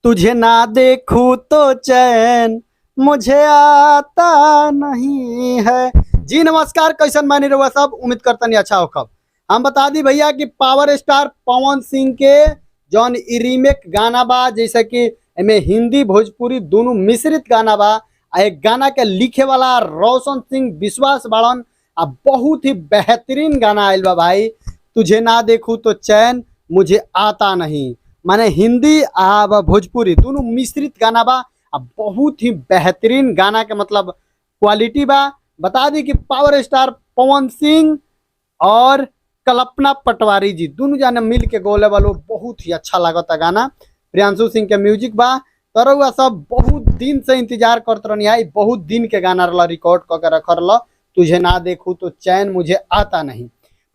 तुझे ना देखूं तो चैन मुझे आता नहीं है। जी नमस्कार, कैसन मानी रहुआ सब? उम्मीद करतनी अच्छा होखब। हम बता दी भैया कि पावर स्टार पवन सिंह के जौन इ रीमेक गाना बा, जैसे कि एमे हिंदी भोजपुरी दोनों मिश्रित गाना बा आ एक गाना के लिखे वाला रोशन सिंह विश्वास बाड़न आ बहुत ही बेहतरीन गाना आयल बा भाई। तुझे ना देखूं तो चैन मुझे आता नहीं, माने हिंदी आ भोजपुरी दोनों मिश्रित गाना बा आ बहुत ही बेहतरीन गाना के मतलब क्वालिटी बा। बता दी कि पावर स्टार पवन सिंह और कल्पना पटवारी जी दोनों जाने मिल के गौले वालो, बहुत ही अच्छा लागता गाना। प्रियांशु सिंह के म्यूजिक बा। तरौआ सब बहुत दिन से इंतजार करत रहनी आई, बहुत दिन के गाना रहा रिकॉर्ड क के रख रहा, तुझे ना देखूं तो चैन मुझे आता नहीं।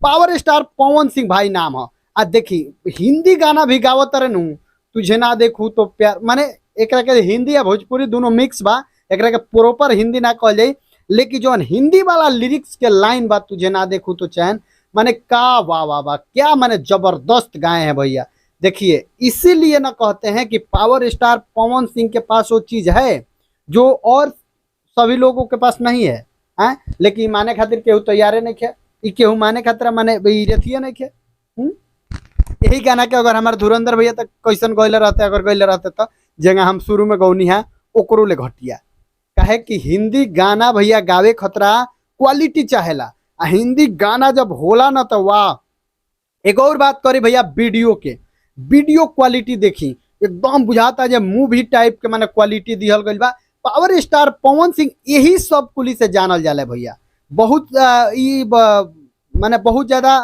पावर स्टार पवन सिंह भाई नाम है। आ देखी हिंदी गाना भी गावत रहे नू, तुझे ना देखूं तो प्यार, माने एकरा के हिंदी या भोजपुरी दोनों मिक्स बा, एकरा के प्रॉपर हिंदी ना कहल जाई, लेकिन जौन हिंदी वाला लिरिक्स के लाइन बा तुझे ना देखूं तो चैन, माने का वाह वाह वाह क्या माने जबरदस्त गाए हैं भैया। देखिए इसीलिए ना कहते हैं कि पावर स्टार पवन सिंह के पास वो चीज़ है जो और सभी लोगों के पास नहीं है, हैं? लेकिन माने खातिर केहू तैयारे नहीं खे, ई केहू माने खातिर माने ई रथिए नहीं खे। यही गाना के अगर हमारे धुरंधर भैया तक कैसन गैले रहते, अगर गैले रहते तो जगह हम शुरू में गौनी है ओकरो ले घटिया। काहे कि हिंदी गाना भैया गावे खतरा क्वालिटी चाहेला, आ हिंदी गाना जब होला ना तो वाह। एक और बात करी भैया वीडियो के, वीडियो क्वालिटी देखी एकदम बुझाता जे मूवी टाइप के माने क्वालिटी दिहल गइल बा। पावर स्टार पवन सिंह यही सब कुली से जानल जाला भैया। बहुत माने बहुत ज्यादा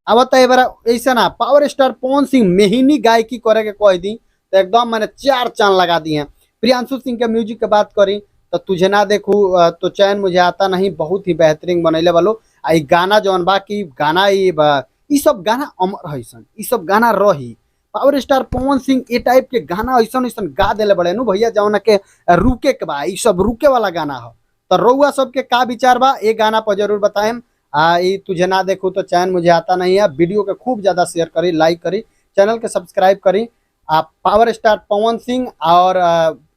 आवत है बार ऐसा ना पावर स्टार पवन सिंह मेहिनी गायकी करे के कह दी तो एकदम माने चार चांद लगा दी हैं। प्रियांशु सिंह के म्यूजिक के बात करी तो तुझे ना देखूं तो चैन मुझे आता नहीं, बहुत ही बेहतरीन बनैले वालो। आ ई गाना जौन बा कि गाना ई सब गाना अमर है सन, ई सब गाना रही। पावर स्टार पवन सिंह ए टाइप के गाना ऐसन ऐसन गा देले बड़े नु भैया, जौन के रुके के बा, ई सब रुके वाला गाना हो। तो रउआ सबके का विचार बा ए गाना पर जरूर बताएम। आ ई तुझे ना देखूं तो चैन मुझे आता नहीं है। वीडियो के खूब ज़्यादा शेयर करी, लाइक करी, चैनल के सब्सक्राइब करी। आ पावर स्टार पवन सिंह और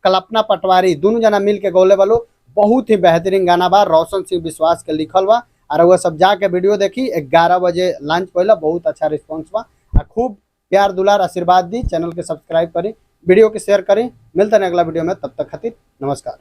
कल्पना पटवारी दोनों जना मिल के गौले वालो, बहुत ही बेहतरीन गाना बा। रोशन सिंह विश्वास के लिखल बा। और वह सब जाके वीडियो देखी, 11 बजे लॉन्च पहला, बहुत अच्छा रिस्पॉन्स बा। आ खूब प्यार दुलार आशीर्वाद दी, चैनल के सब्सक्राइब करी, वीडियो के शेयर करी। मिलते हैं अगला वीडियो में, तब तक खातिर नमस्कार।